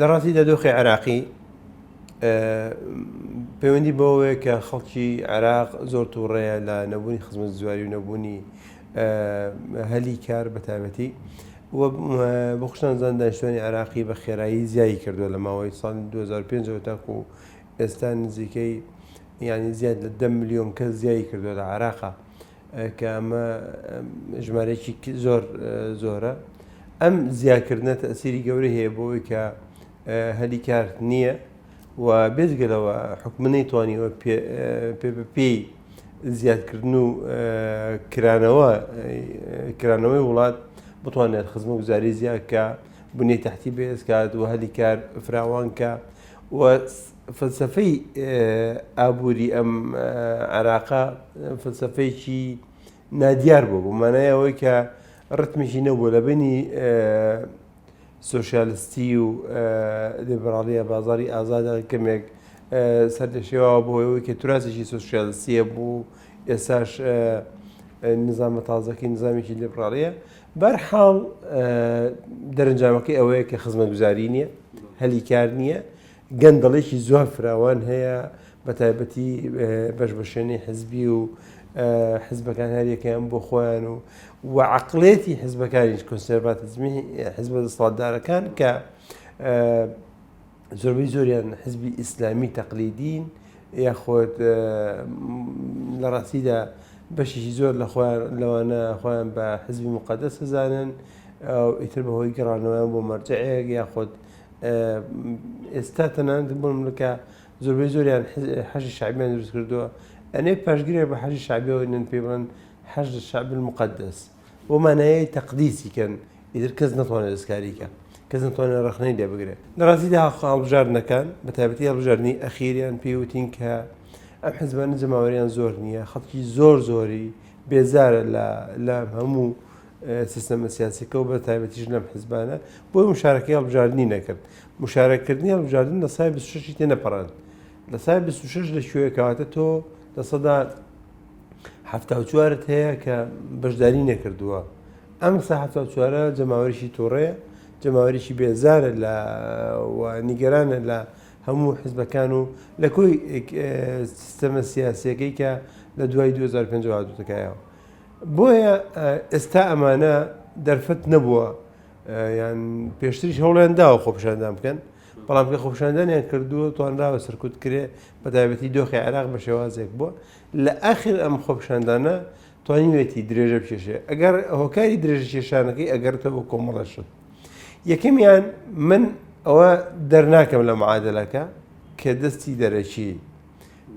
لە ڕاستیدا دۆخی عێراقی پەیوەندی بەوەیە کە خەڵکی عێراق زۆر تووڕەیە لە نەبوونی خزمەتگوزاری و نەبوونی هەلی کار بە تایبەتی و بۆ خوشتان زان دانیشتوانی عێراقی بە خێرایی زیایی کردووە لە ماوەی ساڵی 2005ەوە تاکو ئێستا نزیکەی یعنی زیاد لە 10 ملیۆن کەس زیایی کردووە لە عێراقا. کە ئەمە ژمارەیەکی زۆر زۆرە ئەم زیاکردنە تەسیری گەورەی هەیە بۆ ئەوەی کە هەلی کار نییە و بێجگەلەوە حکومە نەیتوانیوە پێ بە پێی زیادکردن و کرانەوە کرانەوەی وڵات بتوانێت خزمەتگوزاری زیاد کە بنیەی تەحتی بەهێز کات و هەلی کار فراوان کە و فەلسەفەی ئابووری ئەم عێراقە فەلسەفەیەکی نادیار بوو بۆ مانای ئەوەی کە ڕتمێکی نەبوو لە بینی سۆسیالستی و لیبراڵیە بازاری ئازادە کەمێک سەر لە شێواوە بۆ ئەوەی کە تراسێکی سۆسیالستیە بوو ئێستاش نظامە تازەکەی نظامێکی لیبراڵیە بەرحاڵ دەرەنجامەکەی ئەوەیە کە خزمەتگوزاری نییە هەلی کار نییە گەندەڵێکی زۆر فراوان هەیە بە تایبەتی بەش بەشێنەی حزبی و حزبەکان هەریەکەیان بۆ خۆیان و و عقلێتی حزبەکانیش کۆنسێرڤاتیزمی حزبە دەسەڵاتدارەکان کە زۆربەی زۆریان حزبی ئیسلامی تەقلیدین یاخود لە ڕاستیدا بەشێکی زۆر لە خۆیان لەوانە خۆیان بە حزبی مقدس زانن ئیتر بەهۆی گەڕانەوەیان بۆ مەرجعێک یاخود ئێستا تەنانەت بۆ نمونە زۆربەی زۆریان حەشی شعبیان دروست کردووە ئەنێ پاشگرێ بە حەشی شعبیەوە نن پێی بڵێن حەشد الشعب المقدس بۆ مانایەی تەقدیسی کەن ئیتر کەس نەتوانێت دەستکاری کە کەس نەتوانێت ڕەخنەی لێ بگرێت لە ڕاستیدا هەڵبژاردنەکان بە تایبەتی هەڵبژاردنی ئەخیریان پێی وتین کە ئەم حزبانە جەماوەریان زۆر نییە خەڵکی زۆر زۆری بێزارە لە لە هەموو سیستەمە سیاسەکە و بە تایبەتیش لەم حزبانە بۆی مشارەکەی هەڵبژاردنی نەکرد مشارەکردنی هەڵبژاردن لە سای 26 تێ نەپەڕاند لە سای 26 لە کوێ کەواتە تۆ لە سەدا 74ت هەیە کە بەشداری نەکردووە ئەم سا 74ە جەماوەریشی تووڕەیە جەماوەریشی بێزارە لە و نیگەرانە لە هەموو حزبەکان و لە کۆی سیستەمە سیاسیەکەی کە لە دوای 2005 هاتوتەکایەوە بۆیە ئێستا ئەمانە دەرفەت نەبووە یان پێشتریش هەوڵیان داوە خۆپیشاندان بکەن بەڵام کە خۆپیشاندانیان کردووە توانراوە سەرکوت کرێ بە تایبەتی دۆخی عێراق بە شێوازێک بووە لە ئاخر ئەم خۆپیشاندانە توانیوێتی درێژە بکێشێ ئەگەر هۆکاری درێژە کێشانەکەی ئەگەرتەوە بۆ کۆمەڵە شت یەکەمیان من ئەوە دەرناکەم لە معادلەکە کە دەستی دەرەکی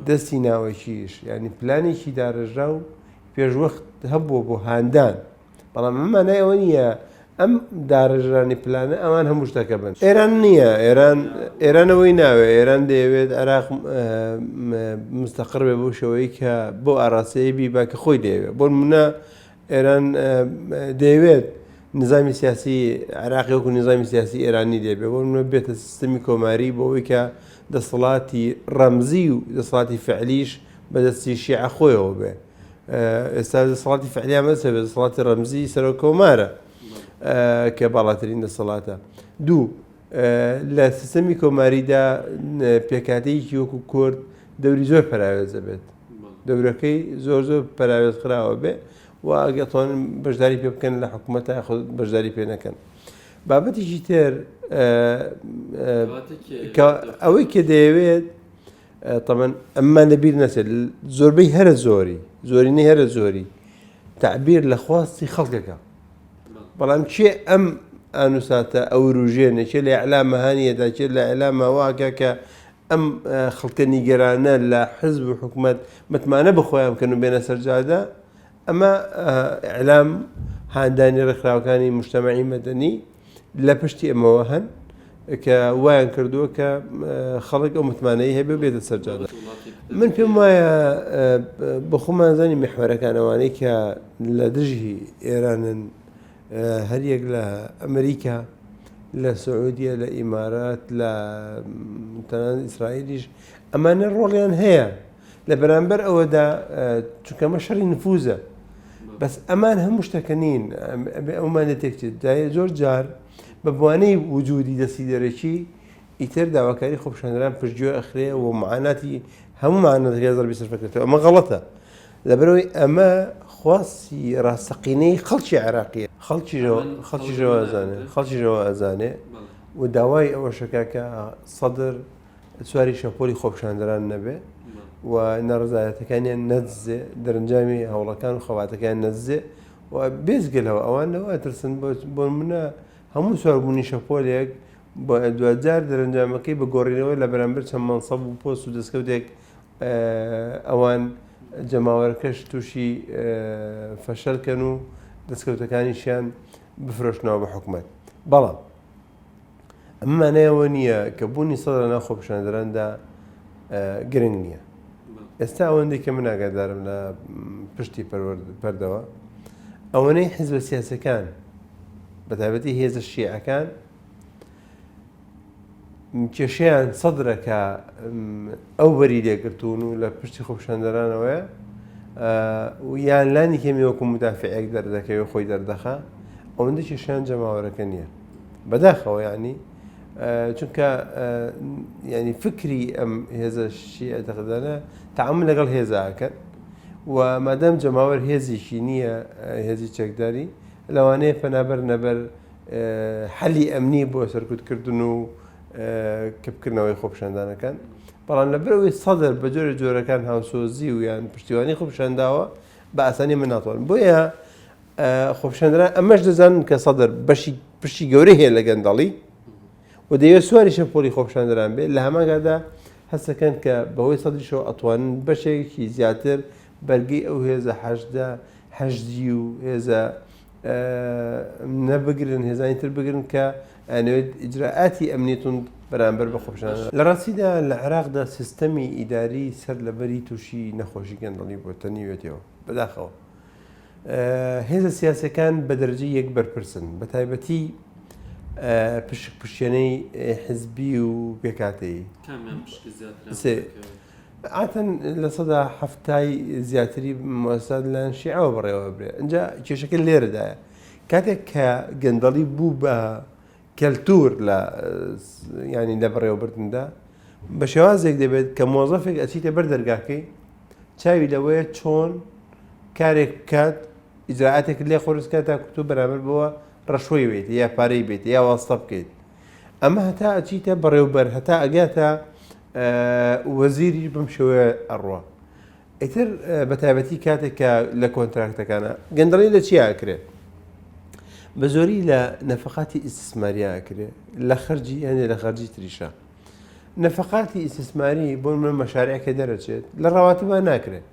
دەستی ناوەکیش ینی پلانێکی داڕێژراو پێشوەخت هەبووە بۆ هاندان بەڵام ئەمە مانای ئەوە نییە ئەم داڕێژرانی پلانە ئەوان هەموو شتەکە بن ئێران نییە ئێران ئێرانەوەی ناوێ ئێران دەیەوێت عێراق مستەقڕ بێ بۆ شێوەی کە بۆ ئاراستەیە بیبا کە خۆی دەیەوێت بۆ نمونە ئێران دەیەوێت نظامی سیاسی عێراقی وەکو نظامی سیاسی ئێرانی لێبێ بۆ نمونە بێتە سیستمی کۆماری بۆ ئەوەی کە دەسەڵاتی ڕەمزی و دەسەڵاتی فعلیش بەدەستی شیعە خۆیەوە بێ ئێستا دەسەڵاتی فعلیان بەس هەبێت دەسەڵاتی ڕەمزی سەرۆک کۆمارە کە باڵاترین دەسەڵاتە دوو لە سیستەمی کۆماریدا پێکاتەیەکی وەکو کورد دەوری زۆر پەراوێز دەبێت دەورەکەی زۆر زۆر پەراوێز خراوە بێ و ئەگەتوانن بەشداری پێ بکەن لە حکوومەتە خۆ بەشداری پێ نەکەن بابەتێکی تر ئەوەی کە دەیەوێت تەبەن ئەممان لە بیر نەچێت زۆربەی هەرە زۆری زۆرینەی هەرە زۆری تعبیر لە خواستی خەڵکەکە بەڵام کێ ئەم ئانوساتە ئەوروژێنە کێ لە ئەعلامە هەنیەدا کێ لە ئەعلامە واکە کە ئەم خەڵکە نیگەرانە لە حزب و حکومت متمانە بەخۆیان بکەن و بێنە سەرجادە ئەمە ئەعلام هاندانی ڕێکخراوەکانی مشتەمەعی مەدەنی لە پشتی ئەمەوە هەن کە وایان کردووە کە خەڵک ئەو متمانەی هەبێ بێتە سەرجادە من پێم وایە بە خۆمان زانی میحوەرەکان ئەوانەی کە لە دژی ئێرانن هەریەک لە ئەمریکا لە سعودیە لە ئیمارات لە تەنانەت ئیسرائیلیش ئەمانە ڕۆڵیان هەیە لە بەرامبەر ئەوەدا چونکە ئەمە شەڕی نفوزە بەس ئەمان هەموو شتەکە نین ئەومان لە تێکچێت زۆر جار بە بوانەی وجودی دەستی دەرەکی. ئیتر داواکاری خۆپیشاندەران پشتگوێ ئەخرێ و معاناتی هەموو معاناتەکە زەربی سەرفەکرێتەوە ئەمە غەڵەتە لەبەرەوەی ئەمە خواستی ڕاستەقینەی خەڵکی عێراقیە خەڵکیشەوە خەڵکیشەوە ئەزانێ خەڵکیشەوە ئەزانێ و داوای ئەوەشەکە کە سەدر سواری شەپۆلی خۆپیشاندەران نەبێ و ناڕزایەتەکانیان نەدزێ دەرەنجامی هەوڵەکان و خەباتەکان نەدزێ و بێجگە لەوە ئەوان لەوە ئەترسن بۆ منە هەموو سواربوونی شەپۆلێک بۆ دواجار دەرەنجامەکەی بە گۆڕینەوە لە بەرامبەر چەند مەنسەب و پۆست و دەستکەوتێک ئەوان جەماوەرەکەش تووشی فەشەل کەن و دەستکەوتەکانیشیان بفرۆشنەوە بە حکومەت. بەڵام ئەمە مانای ئەوە نییە کە بوونی سەدر لەناو خۆپیشاندەراندا گرنگ نییە. ئێستا ئەوەندەی کە من ئاگادارم لە پشتی پەردەوە ئەوەنەی حیزبە سیاسەکان بە تایبەتی هێزە شیعەکان کێشەیان سەدرە کە ئەو بەری لێگرتوون و لە پشتی خۆپیشاندەرانەوەیە یان لانی کەمی وەکو مدافعێک دەردەکەوێ خۆی دەردەخا ئەوەندە کێشیان جەماوەرەکە نییە بەداخەوە ینی چونکە ینی فکری ئەم هێزە شیعە دەخدانە تعامل لەگەڵ هێزاکەن و مادام جەماوەر هێزێکی نییە هێزی چەکداری لەوانەیە پەنابەر نەبەر حەلی ئەمنی بۆ سەرکوتکردن و کپکردنەوەی خۆپیشاندانەکان بەڵام لەبەرئەوەی سەدر بە جۆرە جۆرەکان هاوسۆزی و یان پشتیوانی خۆپیشانداوە بە ئاسانی من ناتوانم بۆیە خۆپیشاندەران ئەمەش دەزانن کە سەدر بەشی پشتی گەورەی هەیە لە گەندەڵی و دەیەوێت سواری شەپۆلی خۆپیشاندەران بێت لە هەمان کاتدا هەستەکەن کە بەهۆی سەدریشەوە ئەتوانن بەشێکی زیاتر بەرگەی ئەو هێزە حەشدە حەشدی و هێزە نەبگرن هێزانی تر بگرن کە ئەنەوێت ئیجرائاتی ئەمنی توند بەرامبەر بە خۆپیشاندان. لە ڕاستیدا لە عێراقدا سیستەمی ئیداری سەر لەبەری تووشی نەخۆشی گەندەڵی بووە تەنیوێتەوە بەداخەوە هێزە سیاسەکان بە دەرەجەی یەک بەرپرسن بە تایبەتی پشک پشتێنەی حزبی و پێکاتەیی عادەتەن 70% زیاتری موسسات لەلایەن شیعەوە بەڕێوە ئەبرێ ئینجا کێشەکە لێرەدایە کاتێک کە گەندەڵی بوو بە کەلتور لە ینی لە بەڕێوەبردندا بە شێوازێک دەبێت کە مۆزەفێک ئەچیتە بەر دەرگاکەی چاوی لەوەیە چۆن کارێک بکات ئیجرائاتێک لێ قورس کات تا تۆ بەرامبەر بەوە ڕەشوەی بێت یا پارەی بێت یا واستە بکەیت ئەمە هەتا ئەچیتە بەڕێوبەر هەتا ئەگاتە وەزیریش بەم شێوەیە ئەڕوا ئیتر بە تایبەتی کاتێک کە لە کۆنتراکتەکانە گەندەڵی لە چیا ئەکرێت بە زۆری لە نەفقاتی ئیسیسماریا ئەکرێ لە خەرجی هەندێک لە خەرجی تریشە نەفقاتی ئیسیسماری بۆ من مەشارعەکە دەرەچێت لە ڕەواتبا ناکرێت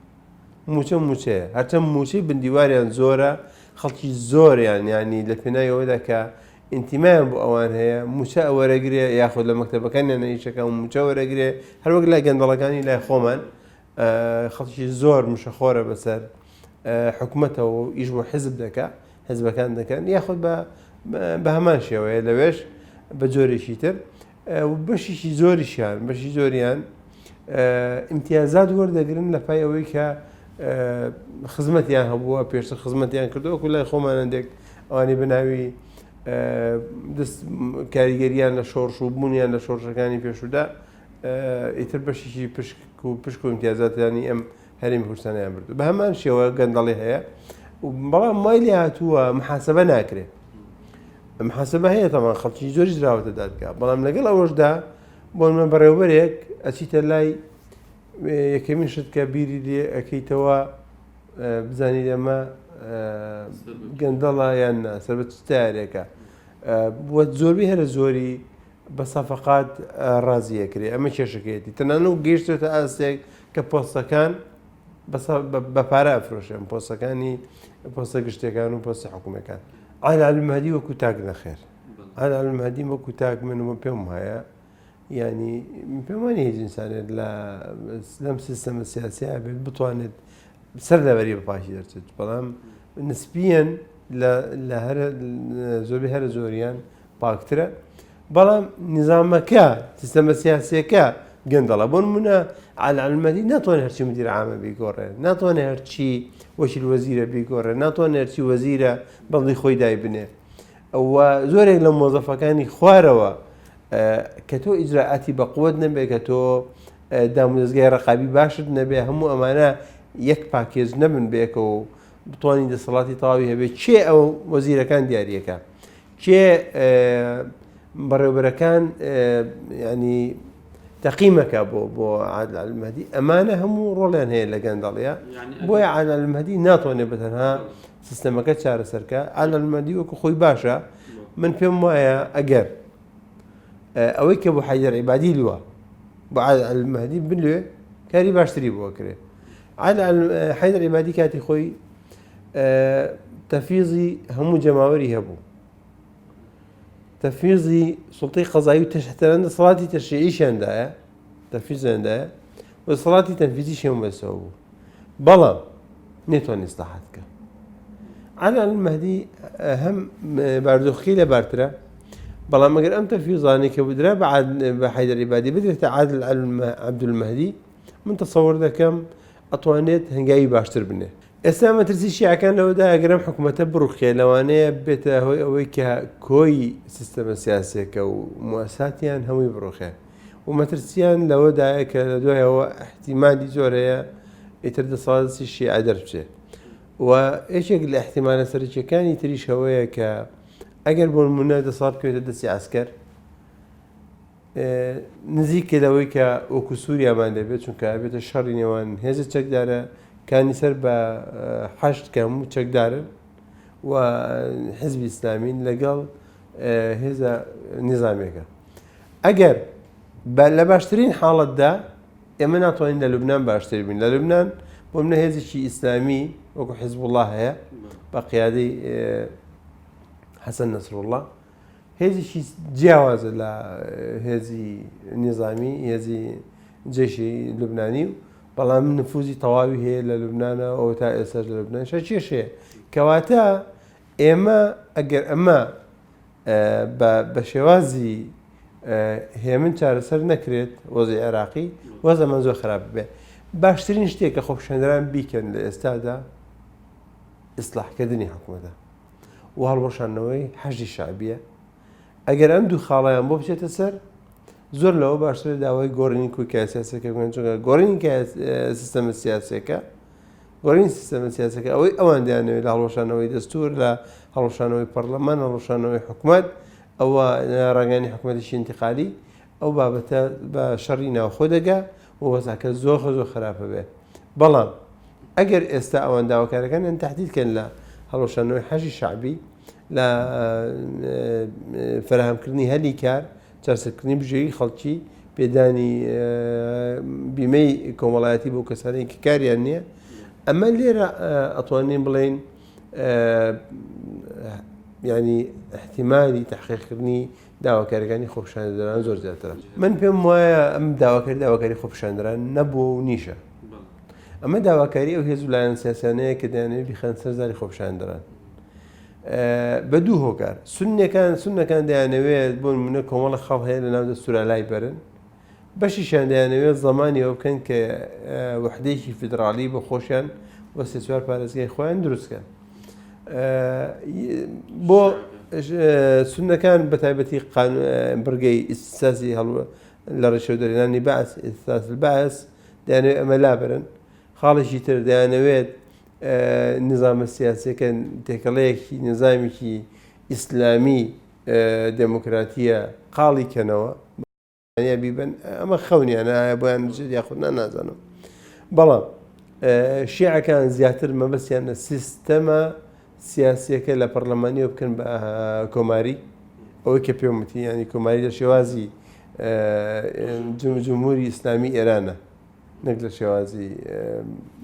موچە موچەیە هەرچەند موچەی بندیواریان زۆرە خەڵکی زۆریان ینی لە پێناوی ئەوەدا کە ئینتیمایان بۆ ئەوان هەیە موچە وەرەگرێ یاخود لە مەکتەبەکانیان ئیشەکە و موچە وەرەگرێ هەروەک لای گەندەڵەکانی لای خۆمان خەڵکی زۆر مشەخۆرە بەسەر حکومەتەوە و ئیش بۆ حزب دەکا حزبەکان دەکەن یاخود بە بە هەمان شێوەیە لەوێش بە جۆرێکی تر بەشیشی زۆریشیان بەشی زۆریان ئیمتیازات وەردەگرن لە پای ئەوەی کە خزمەتیان هەبووە پێشتر خزمەتیان کردو وەکو لای خۆمان هەندێک ئەوانی بەناوی دەست کاریگەریان لە شۆڕش و بوونیان لە شۆڕشەکانی پێشودا ئیتر بەشێکی پشک و پشک و ئیمتیازاتیانی ئەم هەرێمی کوردستانیان بردو بە هەمان شێوە گەندەڵی هەیە بەڵام وای لێ هاتووە محاسبە ناکرێت محاسبە هەیە تەمان خەڵکی زۆری دراوەتە دادگا بەڵام لەگەڵ ئەوەشدا بۆ من بەڕێوبەرێک ئەچیتە لای یەکەمین شت کە بیری لێ ئەکەیتەوە بزانیت ئەمە گەندەڵە یان نا سەر بە چ تارێکە وە زۆربەی هەرە زۆری بە سەفەقات ڕازی ئەکرێ ئەمە کێشەکەیەتی تەنانە و گەیشتێتە ئاستێک کە پۆستەکان بە پارە ئەفرۆشێن پۆستەکانی پۆستە گشتەکان و پۆستە حکوومەکان عادل مەهدی وەکو تاک نەخێر عادل مەهدی وەکو تاک من وە پێم وایە یانی پێم وانیە هیچ ئینسانێک لە لەم سیستەمە سیاسیە بێت بتوانێت سەر لەبەری بە پاکی دەرچێت بەڵام نسبیەن لە هەرە زۆربەی هەرە زۆریان پاکترە بەڵام نظامەکە سیستەمە سیاسیەکە گەندەڵە بۆ نمونە عالمەدی ناتوانێت هەرچی مدیر عامە بیگۆڕێ ناتوانێت هەرچی وەکیل وەزیرە بیگۆڕێ ناتوانێت هەرچی وەزیرە بەڵی خۆی دایبنێ و زۆرێک لە مۆزەفەکانی خوارەوە. کە تۆ ئیجرائاتی بە قوت نەبێ کە تۆ دامودەزگای ڕقابی باشت نەبێ هەموو ئەمانە یەک package نەبن بێکەوە و بتوانین دەسەڵاتی تەواوی هەبێ کێ ئەو وەزیرەکان دیاریەکە کێ بەڕێوبەرەکان ینی تەقیمەکە بۆ بۆ عادل ئەلمەدی ئەمانە هەموو ڕۆڵیان هەیە لە گەندەڵیە بۆیە عادل ئەلمەدی ناتوانێت بەتەنها سیستەمەکە چارەسەرکە عادل ئەلمەدی وەکو خۆی باشە من پێم وایە ئەگەر ئەوەی کە بۆ حەیدەر عیبادی لووە بۆ عادل ئەلمەدی بلوێ کاری باشتری بۆ کرێ عادل حەیدەر عیبادی کاتی خۆی تەفیزی هەموو جەماوەری هەبوو تەفیزی سڵتەی قەزایی و تەشتەرەن دەسەڵاتی تەشریعیشیاندایە تەفیزیاندایە و دەسەڵاتی تەنفیزیشیان بەسەوە بوو بەڵام نێتوان ئیسلاحات بکە عەلا المەهدی هەم باردۆخی لەبارترە بەڵام ئەگەر ئەم تەفیزانەی کە بدرا بە حەیدەر عیبادی بدرێتە عادل عەبدولمەهدی من تەسەوەر دەکەم ئەتوانێت هەنگاوی باشتر بنێ ئێستا مەترسی شیعەکان لەوەدایە گەر ئەم حکومەتە بڕوخێ لەوانەیە بێتە هۆی ئەوەی کە کۆی سیستەمە سیاسیەکە و موساتیان هەمووی بڕوخێ و مەترسیان لەوەدایە کە لە دوایەوە احتیمالی زۆر هەیە ئیتر دەسەڵاتی شیعە دەربچێ و یەکێک لە احتیمالە سەرەکیەکانی تریش ئەوەیە کە ئەگەر بۆ نمونە دەسەڵات بکەوێتە دەستی عەسکەر نزیکە لەوەی کە وەکو سووریامان دەبێت چونکە ئەبێتە شەڕی نێوان هێزە چەکدارە کانی سەر بە حەشد کە هەموو چەکدارن و حزبی ئیسلامین لەگەڵ هێزە نیزامێکە ئەگەر لە باشترین حاڵەتدا ئێمە ناتوانین لە لوبناان باشتر بین لە لوبناان بۆ منە هێزێکی ئیسلامی وەکو حزب الله هەیە بە قیادەی حەسەن نەسرالله هێزێکی جیاوازە لە هێزی نیزامی هێزی جێشی لوبنانی و بەڵام نفوزی تەواوی هەیە لە لوبناە ئەو تا ئێستاش لە لوبنان کێشەیە کەواتە ئێمە ئەگەر ئەمە بە شێوازی هێمن چارەسەر نەکرێت وەزی عێراقی وەزەمان زۆر خراپ بێ باشترین شتێک کە خۆپیشاندەران بیکەن لە ئێستادا ئیسلاحکردنی حکوومەتە و هەڵوەشاندنەوەی حەشدی شەعبیە ئەگەر ئەم دوو خاڵیان بۆ بچێتە سەر زۆر لەوە باشترە داوای گۆڕینی کۆی کایە سیاسەکە بکەن چونکە گۆڕینی سیستەمە سیاسەکە گۆڕینی سیستەمە سیاسەکە ئەوەی ئەوان دەیانەوێت لە هەڵوەشانەوەی دەستور لە هەڵوەشانەوەی پەرلەمان هەڵوەشانەوەی حکومەت ئەوە ڕەنگانی حکومەتێکی ئینتقالی ئەو بابەتە بە شەڕی ناوخۆ دەگا و وەزعەکە زۆر زۆر خراپە بێ بەڵام ئەگەر ئێستا ئەوان داواکارەکانیان تهدید کەن لە هەڵوەشاندنەوەی حەشدی شەعبی لە فەراهەمکردنی هەلی کار چارەسەرکردنی بژێوی خەڵکی پێدانی بیمەی کۆمەڵایەتی بۆ کەسانی کە کاریان نییە ئەمە لێرە ئەتوانین بڵێین ینی احتیمالی تحقیقکردنی داواکاریەکانی خۆپیشاندەران زۆر زیاترە. من پێم وایە ئەم داواکاری داواکاری خۆپیشاندەران نەبووە و نیشە. ئەمە داواکاری ئەو هێز و لایەن سیاسیانەیە کە دەیانەوێت بیخەن سەر زاری خۆپیشاندەران. بە دوو هۆکار سنەکان سنەکان دەیانەوێت بۆ نمونە کۆمەڵە خاڵ هەیە لە ناو دەستورا لای بەرن بەشیشیان دەیانەوێت زەمانی ئەوە بکەن کە وحدەیەکی فیدراڵی بۆ خۆشیان بۆ سێ چوار پارێزگای خۆیان دروستکەن بۆ سونەکان بە تایبەتی بڕگەی ئیساسی هەڵ لە ڕێشەو دەرێنانی بەعس ئیساس بەعس دەیانەوێت ئەمە لابرن خاڵێکی تر دەیانەوێت نظامە سیاسەکە تێکەڵەیەکی نظامێکی ئیسلامی دێموکراتیە قاڵی کەنەوە یا بیبن ئەمە خەونیانە ئایا بۆیان بچێت یاخود نا نازانم بەڵام شیعەکان زیاتر مەبەستیان لە سیستەمە سیاسیەکە لە پەرلەمانیەوە بکەن بە کۆماری ئەوەی کە پێم وتی ینی کۆماری لە شێوازی جمهوری ئیسلامی ئێرانە نەک لە شێوازی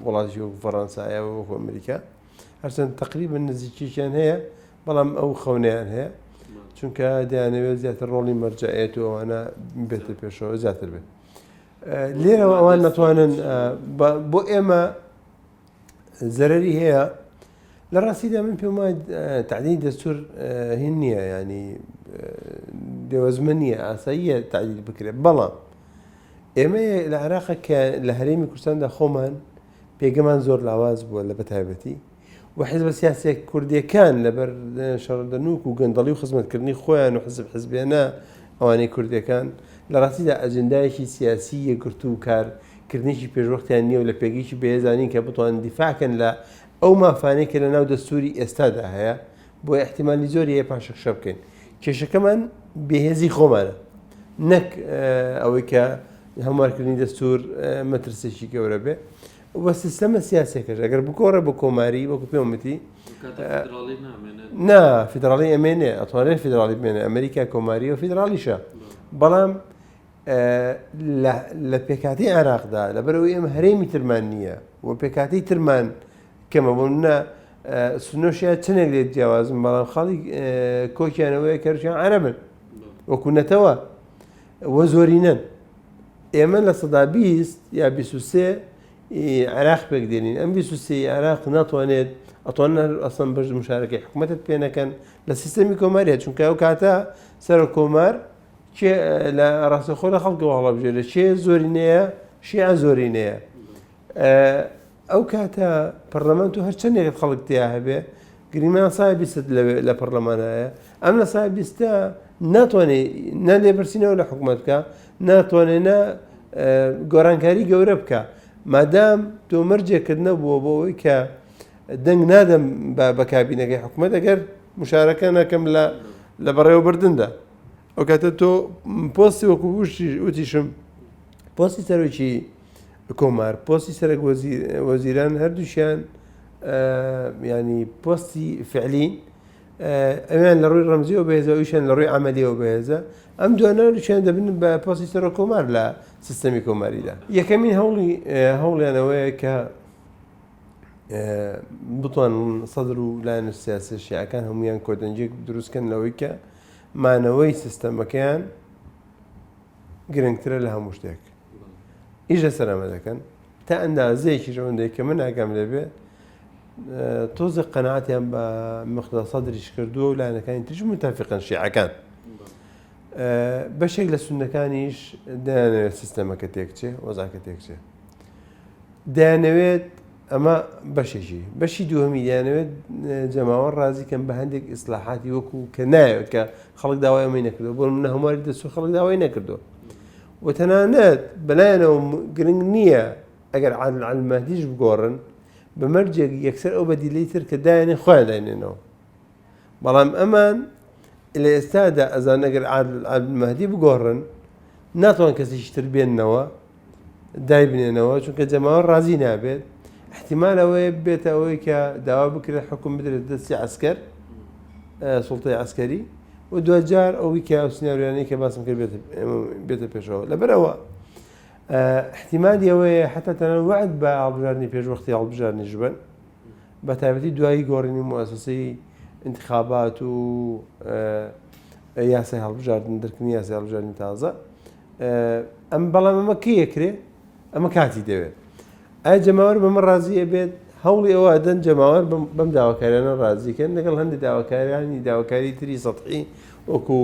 وڵاتی وەکو فەڕەنسایە وەکو ئەمریکا هەرچەند تقریبا نزیکیشیان هەیە بەڵام ئەو خەونەیان هەیە چونکە دەیانەوێت زیاتر ڕۆڵی مەرجەعێت و ئەوانە بێتە پێشەوە زیاتر بێت لێرەوە ئەوان نەتوانن بۆ ئێمە زەرری هەیە لە ڕاستیدا من پێم وایە تعدیل دەستور هین نییە ینی دێوەزمە نییە ئاساییە تعدیل بکرێت بەڵام ئێمە لە عێراق کە لە هەرێمی کوردستاندا خۆمان پێگەمان زۆر لاواز بووە لە بەتایبەتی و حزبە سیاسیە کوردیەکان لەبەر شەڕدەنوک و گەندەڵی و خزمەتکردنی خۆیان و حزب حزبێنە ئەوانەی کوردەکان لە ڕاستیدا ئەجندایەکی سیاسی یەکگرتوو و کارکردنێکی پێشوەختیان نییە و لە پێگەیەکی بەهێزا نین کە بتوانن دیفاع کەن لە ئەو مافانەی کە لە ناو دەستووری ئێستادا هەیە، بۆیە ئیحتیمالی زۆری هەیە پاشەکشە بکەین. کێشەکەمان بێهێزی خۆمانە نەک ئەوەی کە هەموارکردنی دەستوور مەترسێکی گەورە بێ و سیستەمە سیاسەکەش ئەگەر بگۆڕێ بۆ کۆماری وەکو پێم وتی نا فیدراڵی ئەمێنێ ئەتوانێت فیدراڵی بمێنێ ئەمریکا کۆماری و فیدراڵیشە بەڵام لە پێکاتی عێراقدا لەبەرەوەی ئێمە هەرێمی ترمان نییە و پێکاتی ترمان کەمە بۆ منە سنۆشیا چنێک لێت جیاوازم بەڵام خاڵی کۆکیانەوەیە کەرشیان عەرەبن وەکو نەتەوە وە زۆرینەن ئێمە 20% یا 23 عێراق پێک دێنین ئەم 23 عێراق ناتوانێت ئەتوان ئەسڵەن بەش مشارەکەی حکوومەتت پێ نەکەن لە سیستەمی کۆماریە چونکە ئەو کاتە سەرۆک کۆمار کێ لە ڕاستەخۆ لە خەڵکەوە هەڵەبژێرێ کێ زۆرینەیە شیعە زۆرینەیە ئەو کاتە پەرلەمان تو هەرچەندێکت خەڵک تیا هەبێ گریمان سای بیست لەوێ لە پەرلەمانایە ئەم لە سای بیستە ناتوانێت نە لێپرسینەوە لە حکوومەت بکە ناتوانێت نە گۆڕانکاری گەورە بکە مادام تۆ مەرجێکت نەبووە بۆ ئەوەی کە دەنگ نادەم بە کابینەکەی حکوومەت ئەگەر مشارەکە نەکەم لە لە بەڕێوەبردندا ئەو کاتە تۆ پۆستی وەکو وتیشم پۆستی سەرۆکی کۆمار پۆستی سەرەک وەزیران هەردووشیان ینی پۆستی فعلین ئەویان لە ڕووی ڕەمزیەوە بەهێزە ئەویشیان لە ڕووی عملیەوە بەهێزە ئەم دوانەشیان دەبن بە پۆستی سەرۆک کۆمار لە سیستەمی کۆماریدا یەکەمین هەوڵی هەوڵیانەوەیە کە بتوانن سەدر و لایەنە سیاسی شیعەکان هەمویان کۆدەنگێک دروستکەن لەوەی کە مانەوەی سیستەمەکەیان گرنگترە لە هەموو شتێک ئیش لەسەر ئەمە دەکەن تا ئەندازەیەکیش ئەوەندەی کە من ئاگام لێبێ تۆزە قەناعەتیان بە مقتدا سەدریش کردووە و لایەنەکانی تریش متافقن شیعەکان بەشێک لە سوننەکانیش دەیانەوێت سیستەمەکە تێکچێ وەزاکە تێکچێ دەیانەوێت ئەمە بەشێکی بەشی دووهەمی دەیانەوێت جەماوەر ڕازی کەن بە هەندێک ئیسلاحاتی وەکو کە نایەوێت کە خەڵک داوای ئەمەی نەکردو بۆ منە هەمواری دەست و خەڵک داوای نەکردو و تەنانەت بەلایەنەوە گرنگ نییە ئەگەر عادل عەبدولمەهدیش بگۆڕن بە مەرجێک یەکسەر ئەو بەدیلەی تر کە دایانێ خۆیان داینێنەوە بەڵام ئەمان لە ئێستادا ئەزان ئەگەر عادل عەبدولمەهدی بگۆڕن ناتوان کەسێکی تر بێننەوە دایبنێنەوە چونکە جەماوەر ڕازی نابێت احتیمال ئەوەیە بێتە ئەوەی کە داوا بکرێت حکوم بدرێت دەستی عسکەر سوڵتەی عسکەری و دوجار ئەوی کە ئەو سناریانەی کە باسم کرد بێتە پێشەوە لەبەرەوە احتیمالی ئەوەیە حتا تەنانەت وعد بە هەڵبژاردنی پێشوەختی هەڵبژاردنیش بن بە تایبەتی دوایی گۆڕینی موسسەی انتخابات و یاسای هەڵبژاردن دەرکردنی یاسای هەڵبژاردنی تازە ئەم بەڵام ئەمە کەی ئەکرێ ئەمە کاتی دەوێت ئایا جەماوەر بەمە ڕازی ئەبێت هەوڵی ئەوە ئەدەن جەماوەر بەم داواکاریانە ڕازیکەن لەگەڵ هەندێک داواکاریانی داواکاری تری سەتحی وەکو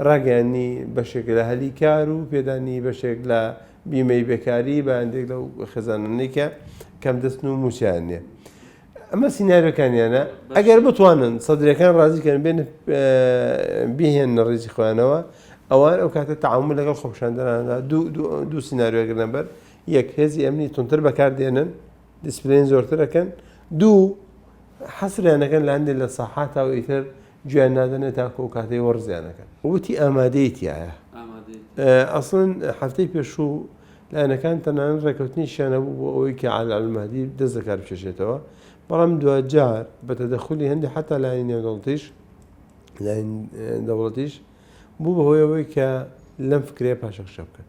ڕاگەیاندنی بەشێک لە هەلی کار و پێدانی بەشێک لە بیمەی بێکاری بە هەندێک لەو خێزانانەی کە کەم دەستن و مووچەیان نییە. ئەمە سیناریۆکانیانە ئەگەر بتوانن سەدرەکان ڕازی کەن بێن بهێننە ڕیزی خۆیانەوە ئەوان ئەو کاتە تەعامول لەگەڵ خۆپیشاندەراندا دوو سیناریۆ گرنە بەر یەک هێزی ئەمنی توندتر بەکاردێنن دیسپلین زۆرتر ئەکەن دوو حەسریان ئەکەن لە هەندێک لە ساحاتا و ئیتر گوێیان نادەنێ تاکو ئەو کاتەی وەرزیان ئەکەن. وتی ئامادەیی تیایە. ئەسڵەن هەفتەی پێشوو لایەنەکان تەنانەت ڕێککەوتنیشیان هەبوو بۆ ئەوەی کە عادل عەبدولمەهدی دەست لە کار بکێشێتەوە، بەڵام دواجار بە تەدەخولی هەندێک حەتا لایەنی نێودەوڵەتیش لایەنی دەوڵەتیش بوو بە هۆی ئەوەی کە لەم فکرەیە پاشەکشە بکەن.